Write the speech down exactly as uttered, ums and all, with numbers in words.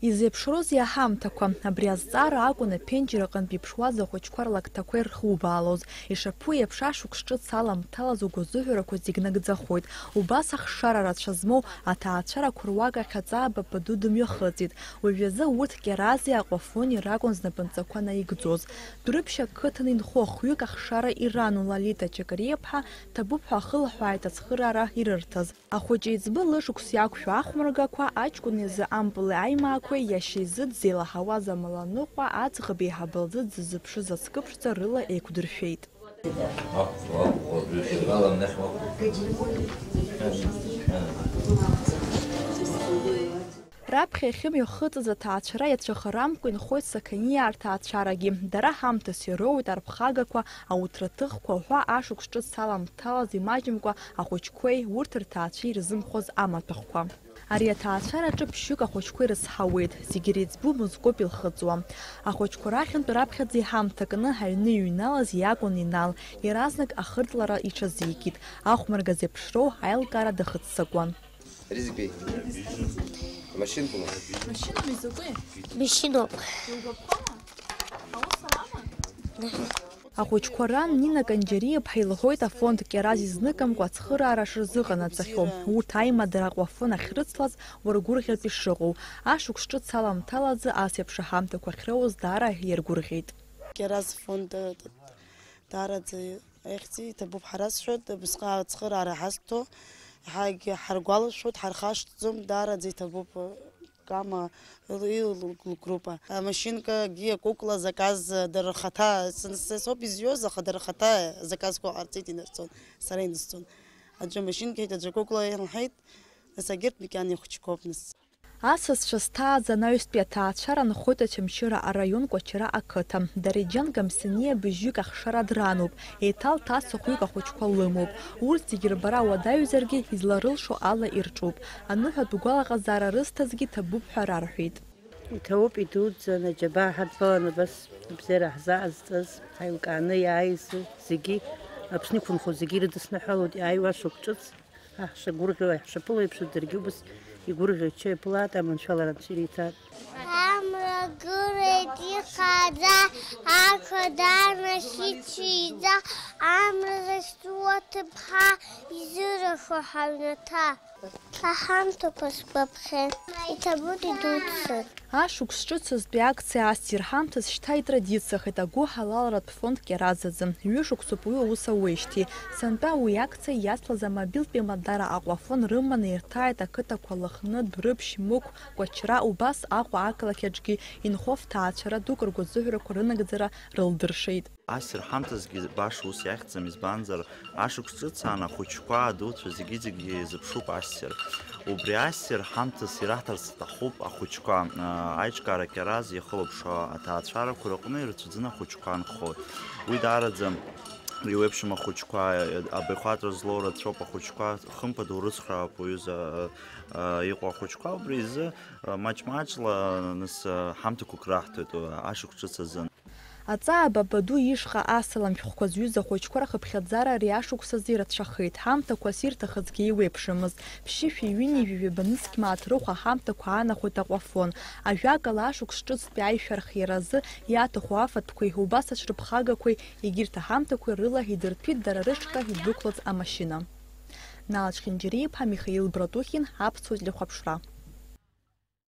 Изеиԥшроузеи аҳамҭақәа? Абри азҵаара акәын аԥенџьыр аҟынтә иԥшуаз ахәыҷқәа рлакҭақәа ирхубаалоз. Ишаԥу еиԥш, ашықәс ҿыц аламҭалаз угәазыҳәарақәа зегь нагӡахоит. Убас ахшара рацәа змоу аҭаацәарақәа руак ахь аҵаа Бабаду дымҩахыҵит. Уажәазы урҭ Кьарази Аҟәафони ракәын знапынҵақәа наигӡоз. Дәрыԥшь ақыҭан инхо хҩык ахшара ирану Лолита Чакариаԥҳа Ҭабуп ҳәа ахылаҳәааит ацхыраара ирырҭаз. Ахәыҷеиҵбы лышықәс иақәшәо ахәмаргақәа аҷкәын изы ампыли аимаақәеи иашьа изы дзеилаҳауаз амаланыҟәа аӡӷаб еиҳабы лзы дзызԥшыз ацкыԥшӡа рыла еиқәдыршәеит. Раԥхьа иахьымҩахыҵыз аҭаацәара иацәыхарамкәа инхоит Сақаниаа рҭаацәарагьы. Дара ҳамҭас ироуеит арԥхагақәа, ауҭраҭыхқәа ҳәа ашықәс ҿыц аламҭалаз имаҷымкәа ахәыҷқәеи урҭ рҭаацәеи ирзымхоз амаҭәахәқәа. Ари аҭаацәараҿы ԥшьҩык ахәыҷқәа ирызҳауеит, зегь иреиҵбу мызкоуп илхыҵуа. Ахәыҷқәа рахьынтә раԥхьаӡа иҳамҭакны аҩны иҩналаз иакәын Инал, иаразнак ахыртлара иҽазикит, ахәмарга зеиԥшроу аилкаара дахыццакуан. Ризикәеи. Машинкума? Машинами закәи? Машиноуп. Иугәаԥхома? Аус алама? Ахәыҷқәа ран Нина Канџьариаԥҳа илҳәоит, афонд Кьараз изныкымкәа ацхыраара шырзыҟанаҵахьоу. Урҭ аимадара Аҟәафын ахьрыцлаз уаргәырӷьартә ишыҟоу. Ашықәс ҿыц аламҭалазы ас еиԥш аҳамҭақәа ахьроуз даара иаргәырӷьеит. Кьараз фонд, э, даараӡа ихьӡ иҭабуп ҳара сшәоит, абысҟак ацхыраара ҳазҭо, ҳагь-, ҳаргәалашәоит, ҳархашҭӡом, даараӡа иҭабуп, э, Кама, ил-, ил-, лгруппа. Амашьынкагьы акәыкәла заказ, э, дара рхаҭа, сынсес ауп изҩуаз, аха дара рхаҭа заказқәа ҟарҵеит, инарҵон, сара инысҵон. Аӡәы амашьынкеит, аӡәы акәыкәла иалҳаит, нас агьырҭ макьана ихәыҷқәоуп, нас. Асасцәа зҭааз анаҩстәи аҭаацәара нхоит Очамчыра араион Кәачара ақыҭа. Дареџьан Гамсаниа быжьҩык ахшара дрануп, еиҭалҭасо хәҩык ахәыҷқәа лымоуп. Урҭ зегьы рбара уадаҩзаргьы, изларылшо ала ирҿуп. Аныҳәатә гәалаҟазаара рызҭазгьы ҭабуп ҳәа рарҳәеит. Иҭабуп, идуӡӡан, аџьабаа ҳадтәалан абас абзиара ҳзаҟазҵаз, ҳаилкааны иааиз зегьы, Аԥсны иқәынхо зегьы ирыдысныҳәалоит, иааиуа шықәҿыц. Ҳа ҳшагәырӷьо, ҳшаԥыло еиԥш, даргьы убас игәырӷьо иччо иаԥылааит, аманшәалара анцәа ириҭааит. Амра гылеит ихаӡа, ақәа данахьыцәиӡа, амра захьӡу аҭыԥҳа изырахо ҳаҩнаҭа. Аҳамҭақәа сгәаԥхеит, иҭабуп идуӡӡан. Ашықәс ҿыцызтәи акциа ассир ҳамҭас шьҭа итрадициахеит агәыҳалалратә фонд Кьараз азы. Ҩышықәсоуп уи аус ауеижьҭеи. Сынтәа уи акциа иацлаз амобилтә еимадара Аҟәафон рыманы ирҭааит ақыҭақәа Лыхны, Дәрыԥшь, Мықә, Кәачра, убас Аҟәа ақалақь аҿгьы инхо фҭаацәара дук ргәазыҳәарақәа рынагӡара рылдыршеит. Ассир ҳамҭасгьы баша ус иахьӡым, избанзар, ашықәс ҿыц аан ахәыҷқәа, адуцәа зегьы-зегьы изыԥшуп ассир. Убри ассир ҳамҭас ираҳҭарц сҭахуп ахәыҷқәа, аа, аиҿкаара Кьараз иахылаԥшуа аҭаацәарақәа рыҟны ирацәаӡаны ахәыҷқәа нхоит. Уи даараӡа иуеиԥшым ахәыҷқәа, абаҩхатәра злоу рацәоуп ахәыҷқәа, хымԥада урыцхраауп уҩыза, аа, иҟоу ахәыҷқәа. Убри изы, аа, маҷ-маҷла, нас, аа, ҳамҭақәак раҳҭоит, аа, ашықәс ҿыц азын. Аҵаа Бабаду ишҟа асалам шәҟәқәа зҩыз ахәыҷқәа рхыԥхьаӡара ари ашықәс азы ирацәахеит, ҳамҭақәас ирҭахызгьы еиуеиԥшымызт. Ԥшьышәи ҩынҩажәи жәаба нызқь мааҭ рыхә аҳамҭақәа аанахәеит Аҟәафон. Ажәакала, ашықәс ҿыцтәи аишәа архиаразы иаҭаху афатәқәеи убас аҽрыԥхагақәеи егьырҭ аҳамҭақәеи рыла идырҭәит дара рышҟа идәықәлаз амашьына. Нал Чхинџьариа-иԥа, Михаил Братухин, Аԥсуа телехәаԥшра.